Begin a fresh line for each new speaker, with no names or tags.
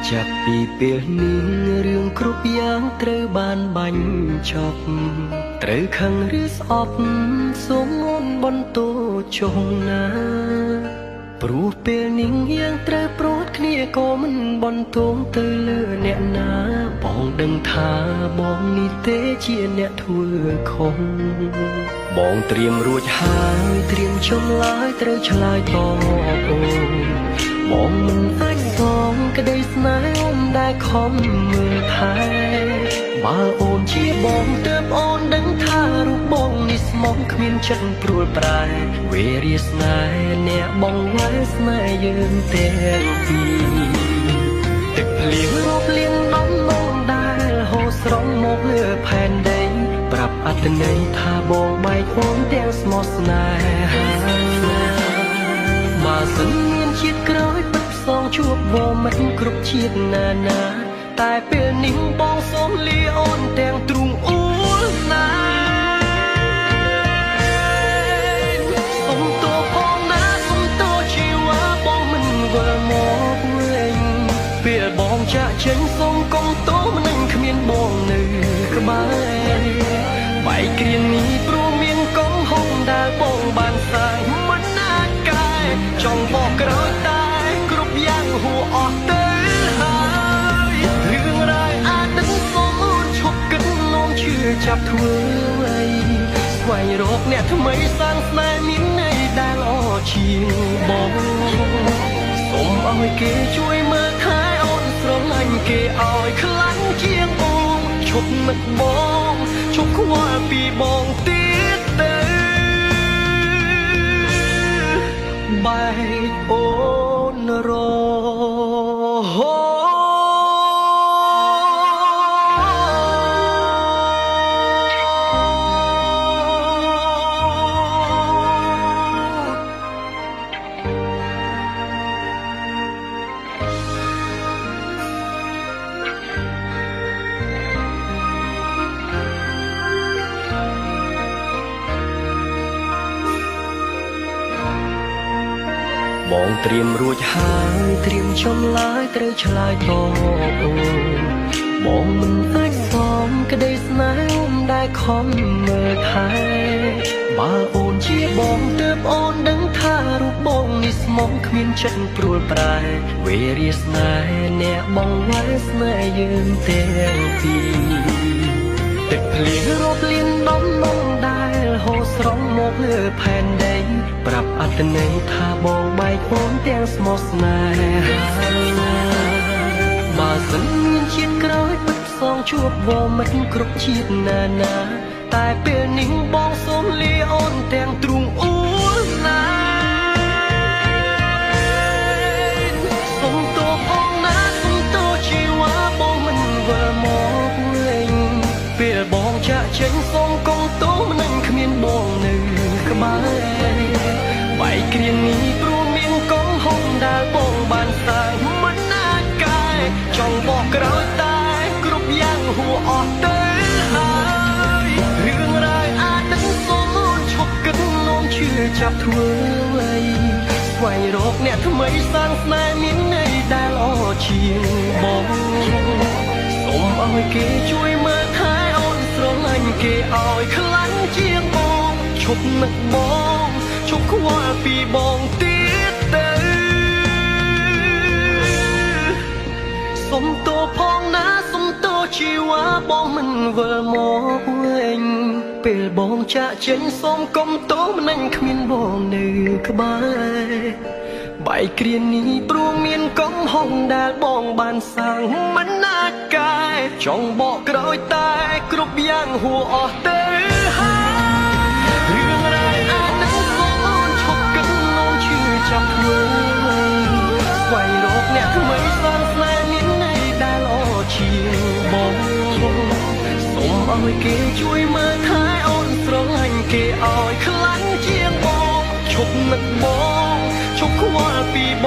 ចាប់ពីពេលនេះរឿងគ្រប់យ៉ាងត្រូវបានបាញ់ចប់ត្រូវខឹងឬស្អប់សូមអូនបន្តចុងណាព្រោះពេលនេះយើងត្រូវប្រត់គ្នាក៏មិនបន្តទៅលើអ្នកណាបងដឹងថាបងនេះទេជាអ្នកធ្វើខុសបងត្រៀមរួចហើយត្រៀមចម្លើយត្រូវឆ្លើយតបអូនបងមិនអាចសងក្តីស្នេហ៍អូនដែលខំមើលថែបើអូនជាបងទើបអូនដឹងថារូបបងនេះស្មោះគ្មានចិត្តព្រួលប្រែវេរាស្នេហ៍អ្នកបងវ៉ែស្នេហ៍យើងទាំងពីរទឹកភ្លៀងរាប់លានដំណងដែលហូរស្រង់មកលើផែនដីប្រាប់អត្ថន័យថាបងបែកអូនទាំងស្មោះស្នេហាបើសិនមានជាតិក្រោយពិតផ្សងជួបវមិត្តគ្រប់ជាតិណាណាតែពេលនេះបងសូមលាអូនទាំងទ្រូងអួលណាសុំទោសផងណាសុំទោសជីវ៉ាបងមិនវិលមកវិញពេលបងចាក់ចេញសូមកុំទោសម្នឹងគ្មានបងនៅក្បែរបែកគ្រានេះព្រោះមានកំហុសដែលបងបានសាងមិនអាចកែចង់បកក្រោយតែគ្រប់យ៉ាងហួអស់ទៅហើយរឿងរ៉ាវអាទិត្យសូមអូនឈប់គិតនោមឈឺចាប់ធ្វើអ្វីស្វែងរកអ្នកថ្មីសាងស្នេហ៍មានន័យដែលល្អជាងបងសូមឲ្យគេជួយមើលថែអូនស្រឡាញ់គេឲ្យខ្លាំងជាងបងឈប់នឹកបងឈប់ខ្វល់ពីបងទៀតទៅបែកអូនរហូតបងត្រៀមរួចហើយត្រៀមចម្លើយត្រូវឆ្លើយតបអូនបងមិនអាចសងក្តីស្នេហ៍អូនដែលខំមើលថែបើអូនជាបងទើបអូនដឹងថារូបបងនេះស្មោះគ្មានចិត្តព្រួលប្រែវេរាស្នេហ៍អ្នកបងវ៉ែស្នេហ៍យើងទាំងពីរទឹកភ្លៀងរាប់លានដំណងដែលហូរស្រង់មកលើផែនដីប្រាប់អត្ថន័យថាបងបែកអូនទាំងស្មោះស្នេហាបើសិនមានជាតិក្រោយពិតផ្សងជួបវមិត្តគ្រប់ជាតិណាណាតែពេលនេះបងសូមលាអូនទាំងទ្រូងអួលណាសុំទោសផងណាសុំទោសជីវ៉ាបងមិនវិលមកវិញពេលបងចាក់ចេញសូមកុំទោសម្នឹងគ្មានបងនៅក្បែរបែកគ្រានេះព្រោះមានកំហុសដែលបងបានសាងមិនអាចកែចង់បកក្រោយតែគ្រប់យ៉ាងហួអស់ទៅហើយរឿងរ៉ាវអាទិត្យសូមអូនឈប់គិតនោមឈឺចាប់ធ្វើអ្វីស្វែងរកអ្នកថ្មីសាងស្នេហ៍មានន័យដែលល្អជាងបងសូមឲ្យគេជួយមើលថែអូនស្រឡាញ់គេឲ្យខ្លាំងជាងបងឈប់នឹកបងឈប់ខ្វល់ពីបងទៀតទៅសុំទោសផងណាសុំទោសជីវ៉ាបងមិនវិលមកវិញពេលបងចាក់ចេញសូមកុំទោសម្នឹងគ្មានបងនៅក្បែរបែកគ្រានេះព្រោះមានកំហុសដែលបងបានសាងមិនអាចកែចង់បកក្រោយតែគ្រប់យ៉ាងហួអស់ទៅហើយរឿងរ៉ាវអាទិត្យសូមអូនឈប់គិតនោមឈឺចាប់ធ្វើអ្វីស្វែងរកអ្នកថ្មីសាងស្នេហ៍មានន័យដែលល្អជាងបងសូមឲ្យគេជួយមើលថែអូនស្រឡាញ់គេឲ្យខ្លាំងជាងបងឈប់នឹកបងឈប់ខ្វល់ពីប